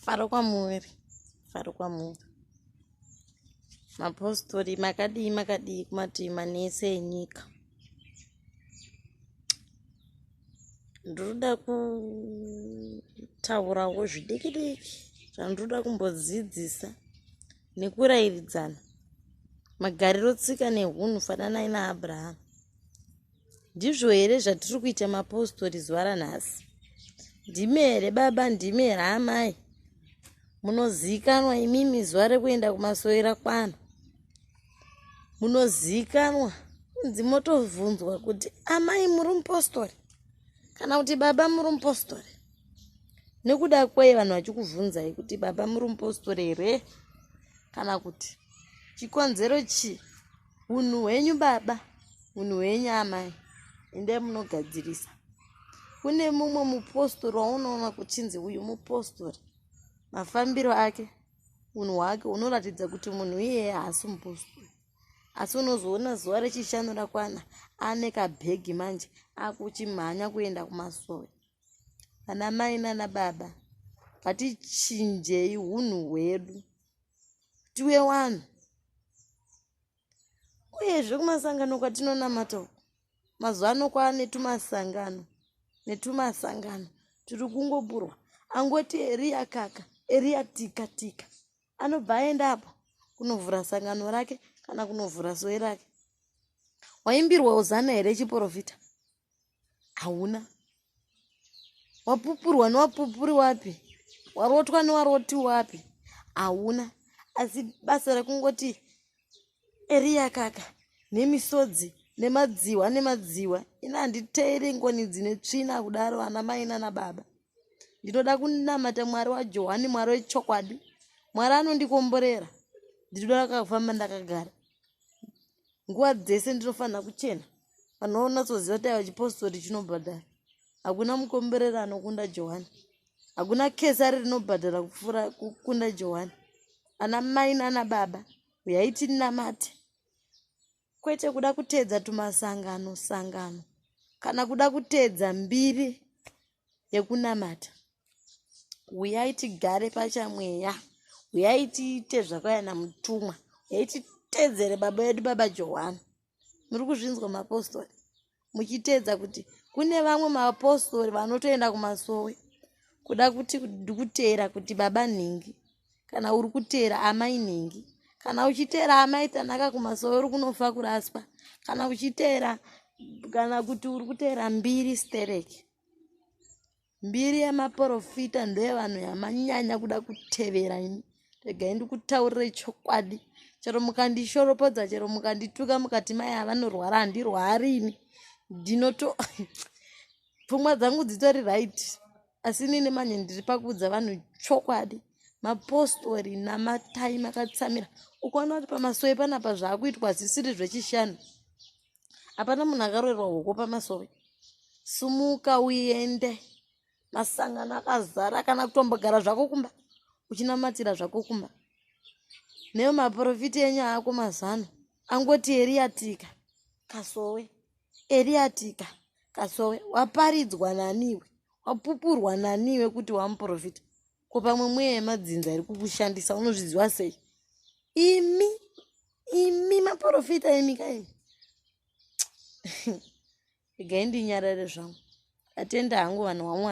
Faro kwamuri, faro kwamuri. Mapostori makadii makadii kumativi manese enyika. Ndinoda kutaurawo zvidiki diki zvandinoda kumbodzidzisa nekurairidzana magariro tsika nehunhu fananai naAbraham. Ndizvo here zvatiri kuita mapostori zuva ranhasi? Ndimi here baba, ndimi here amai? Munozikanwa imimi zuva rekuenda kumasowe rakwana. Munozikanwa kunzi motovhunzwa kuti amai muri mupostori kana kuti baba muri mupostori. Nekuda kwei vanhu vachikuvhunzai kuti baba muri mupostori here kana kuti chikonzero chii? Hunhu hwenyu baba, hunhu hwenyu amai, endai munogadzirisa. Kune mumwe mupostori waunoona kuchinzi uyu mupostori, mafambiro ake, hunhu hwake hunoratidza kuti munhu iyeye haasi mupostori. Asi unozoona zuva rechishanu rakwana ane kabhegi manje akuchimhanya kuenda kumasowe. Vana mai nana baba, ngatichinjei hunhu hwedu tive wanhu. Uyezve kumasangano kwatinonamata uku mazuva ano kwaane tumasangano netumasangano tiri kungoburwa angoti eriya kaka eriya tika tika anobva aenda apo kunovhura sangano rake kana kunovhura soe rake waimbirwa uzana here chiporofita hauna wapupurwa newapupuri wapi warotwa newaroti wapi hauna asi basa rekungoti eriya kaka nemisodzi nemadziwa nemadziwa ini handiteeri ngoni dzine tsvina kudaro ana mai nana baba ndinoda kunamata mwari wajohani mwari wechokwadi mwari anondikomborera ndinoda kufamba ndakagara nguva dzese ndinofanira kuchena vanhu vanonatsoziva kuti aiwa chipostori chinobhadhara hakuna mukomberera anokunda johani hakuna kesari rinobhadhara kupfuura kukunda johani ana mai nana baba uyai tinamate kwete kuda kuteedza tumasangano sangano kana kuda kuteedza mbiri yekunamata Huyai tigare pachamweya. Huyai tiite zvakauya namutumwa. Huyai titeedzere baba vedu baba Johani. Muri kuzvinzwa mapostori? Muchiteedza kuti kune vamwe mapostori vanotoenda kumasowe kuda kuti ndikuteera kuti baba nhingi kana uri kuteera amai nhingi kana uchiteera amai tanaka kumasowe uri kunofa kuraswa kana uchiteera kana kuti uri kuteera mbiri stereki Mbiri yemaporofita ndoyevanhu yamanyanya kuda kutevera imi. Regai ndikutaurire chokwadi. Chero mukandishoropodza, chero mukandituka mukati mai avanorwara handirwari ini. Ndinoto pfungwa dzangu dzitori right. Asi inini manje ndiri pakuudza vanhu chokwadi. Mapostori namatai makatsamira. Ukaona kuti pamasowe panapa zvaakuitwa zvisiri zvechishanu. Hapana munhu akaroerwa hoko pamasowe. Sumuka uende. Masangano akazara kana kutombogara zvako kumba uchinamatira zvako kumba. Neyo maprofiti enyu ako mazano angoti Eriya tika kasowe. Eriya tika kasowe. Waparidzwa nani iwe? Wapupurwa nani iwe kuti wamuprofita? Ko pamwe mweya yemadzinza iri kukushandisa unozviziva sei? Imi imi maprofita imi kaimi. Regai ndinyarare zvangu. Atenda hangu vanhu vaMwari.